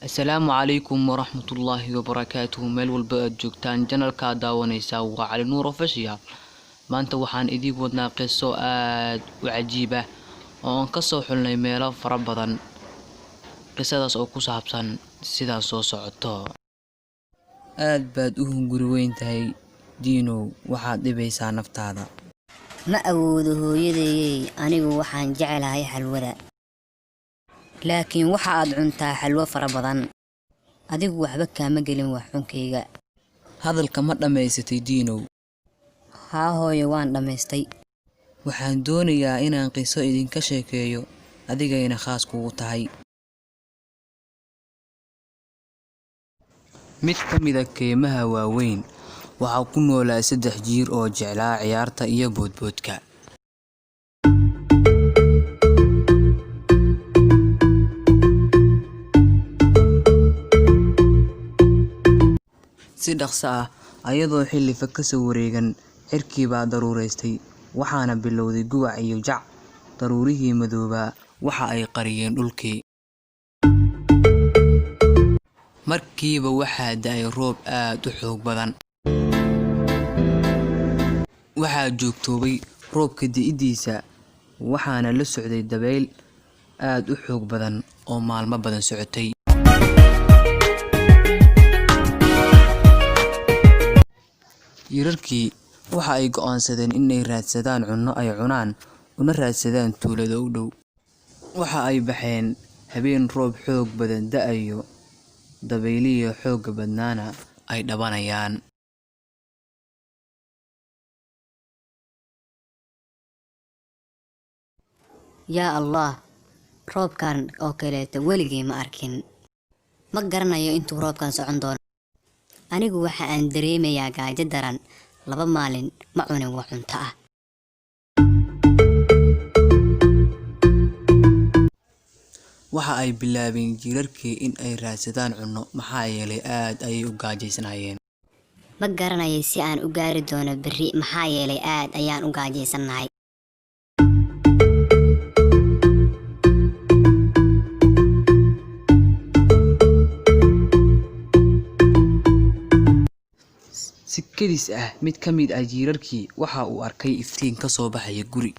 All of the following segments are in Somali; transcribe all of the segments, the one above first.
Asalaamu calaykum waraxmatullaahi wabarakaatuhu. Meel walba aad joogtaan, channelkaa daawanaysaa waa Cali Nuur Official. Maanta waxaan idiin wadnaa qiso aad u cajiib ah oo aan kasoo xulnay meelo fara badan, qisadaas oo ku saabsan sidaan soo socoto. Aad baad u hunguri weyn tahay, Diinow, waxaad dhibaysaa naftaada. Ma awoodo, hooyadayey, anigu waxaan jeclahay xalwada. Laakiin waxa aad cuntaa xalwo fara badan. Adigu waxba kaama gelin wax cunkayga. Hadalka ma dhammaysatay, Diinow? Haa hooyo, waan dhammaystay. Waxaan doonayaa inaan qiso idinka sheekeeyo, adigayna khaas kugu tahay. Mid ka mid ah keymaha waaweyn waxaa ku noolaa saddex jiir oo jeclaa ciyaarta iyo boodboodka. Si dhaqso ah, ayadoo xilli fog ka soo wareegan, cirkii baa daruuraystay, waxaana bilowday gugac iyo jac. Daruurihii madoobaa waxa ay qariyeen dhulkii. Markiiba waxaa da'ay roob aad u xoog badan. Waxaa joogtoobay roobka di'idiisa, waxaana la socday dabayl aad u xoog badan oo maalmo badan socotay. Jiirarkii waxa ay go'aansadeen in ay raadsadaan cunno ay cunaan una raadsadaan tuulada u dhow. Waxa ay baxeen habeen roob xoog badan da'ayo, dabaylihii xoogga badnaana ay dhabanayaan. Yaa Allah, roobkan oo kaleeto weligay ma arkin. Ma garanayo intuu roobkan socon doono. Anigu waxa aan dareemayaa gaajo daran. 2 maalin ma cunin wax cunto ah. Waxa ay bilaabeen jiirarkii in ay raadsadaan cunno, maxaa yeelay aad ayay u gaajaysnaayeen. Ma garanayo si aan u gaari doono berri, maxaa yeelay aad ayaan u gaajaysanahay. Si kedis ah, mid ka mid ah jiirarkii waxa uu arkay iftiin ka soo baxaya guri.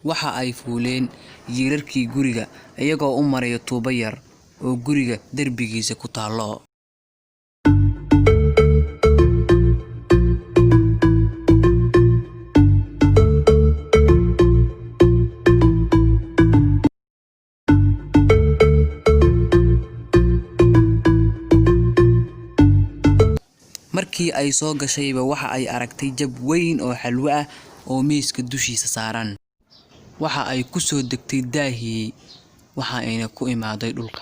Waxa ay fuuleen jiirarkii guriga iyagoo u maraya tuubo yar oo guriga derbigiisa ku taallo. Markii ay soo gashayba waxa ay aragtay jab weyn oo xalwo ah oo miiska dushiisa saaran. Waxa ay ku soo degtay daahii, waxa ayna ku imaaday dhulka.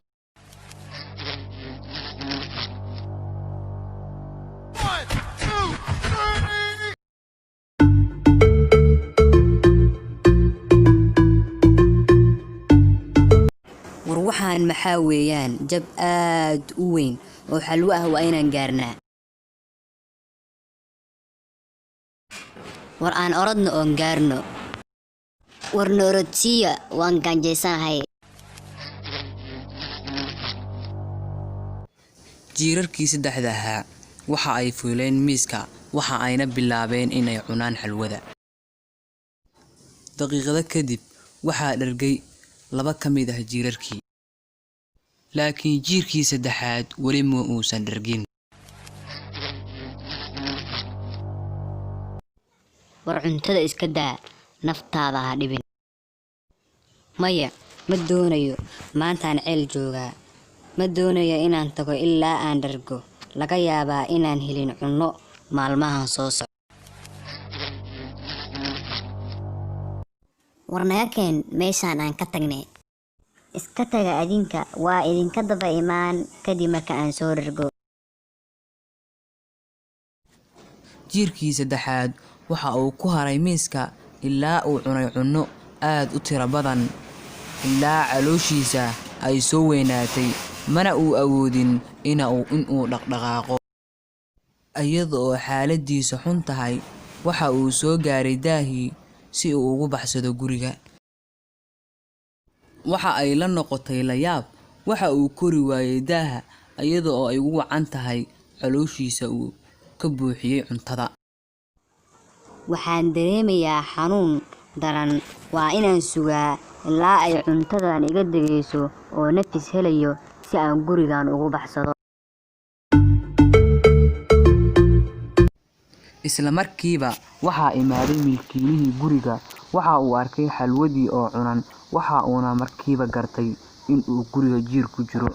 One, two, three. War waxaan maxaa weeyaan jab aad u weyn oo xalwo ah, waa inaan gaarnaa. War aan orodno oon gaarno. War na orodsiiya, waan gaajaysanahay. Jiirarkii saddexda ahaa waxa ay fuuleen miiska, waxa ayna bilaabeen in ay cunaan xalwada. Daqiiqado kadib waxaa dhargay laba ka mid ah jiirarkii. Laakiin jiirkii saddexaad weli ma uusan dhargin. War cuntada iska daa, naftaada ha dhibin. Maya, ma doonayo, maantaan ceel joogaa. Ma doonayo inaan tago ilaa aan dhargo. Laga yaabaa inaan helin cunno maalmahan soo socda. War naga keen meeshaan aan ka tagnay. Iska taga adinka, waa idinka daba imaan kadib marka aan soo dhargo. Jiirkii saddexaad waxa uu ku haray miiska ilaa uu cunay cunno aad u tiro badan, ilaa calooshiisa ay soo weynaatay, mana uu awoodin in uu dhaqdhaqaaqo. Iyada oo xaaladiisu xun tahay, Waxa uu soo gaaray daahii si uu ugu baxsado guriga. Waxa ay la noqotay layaab, waxa uu kori waayay daaha iyada oo ay ugu wacan tahay calooshiisa uu ka buuxiyay cuntada. Waxaan dareemayaa xanuun daran. Waa inaan sugaa ilaa ay cuntadan iga degayso oo nafis helayo si aan gurigan ugu baxsado. Isla markiiba waxaa imaaday milkiilihii guriga. Waxa uu arkay xalwadii oo cunan, waxa uuna markiiba gartay in uu guriga jiir ku jiro.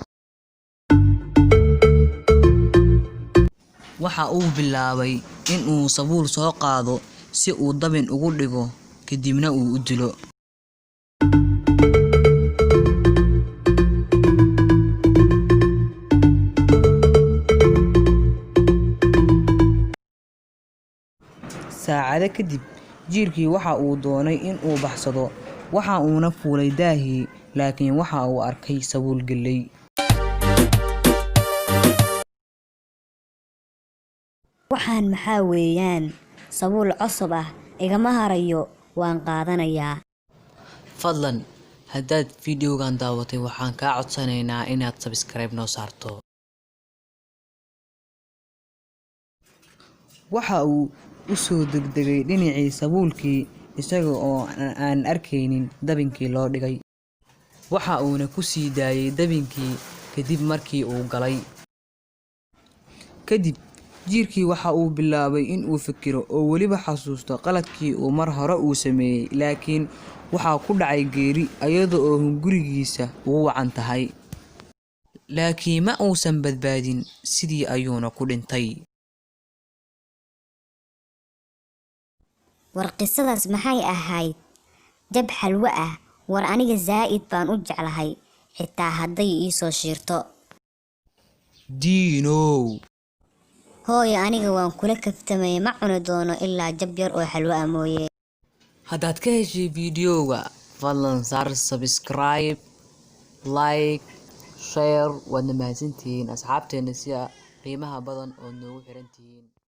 Waxa uu bilaabay in uu sabuul soo qaado si uu dabin ugu dhigo kadibna uu u dilo. Saacado kadib, jiirkii waxa uu doonay in uu baxsado, waxa uuna fuulay daahii, laakiin waxa uu arkay sabuul galley. Waxaan maxaa weeyaan? Sabuul cusub ah igama harayo, waan qaadanayaa. Fadlan, haddaad fiidiyowgan daawatay, waxaan kaa codsanaynaa inaad subscribe noo saarto. Waxa uu u soo degdegay dhinacii sabuulkii isaga oo aan arkaynin dabinkii loo dhigay. Waxa uuna ku sii daayay dabinkii kadib markii uu galay. Kadib, jiirkii waxa uu bilaabay in uu fikiro oo weliba xasuusto qaladkii uu mar hore uu sameeyay, laakiin waxaa ku dhacay geeri iyada oo hungurigiisa ugu wacan tahay. Laakiin ma uusan badbaadin, sidii ayuuna ku dhintay. War qisadaas maxay ahayd? Jab xalwo ah. War aniga zaa'id baan u jeclahay, xitaa hadday ii soo shiirto. Diinow. Hooyo, aniga waan kula kaftamay, ma cuni doono ilaa jab yar oo xalwo ah mooye. Haddaad ka heshay fiidiyowga, fadlan saar subscribe, like, share. Waadna mahadsantihiin asxaabteena sida qiimaha badan oo noogu xiran tihiin.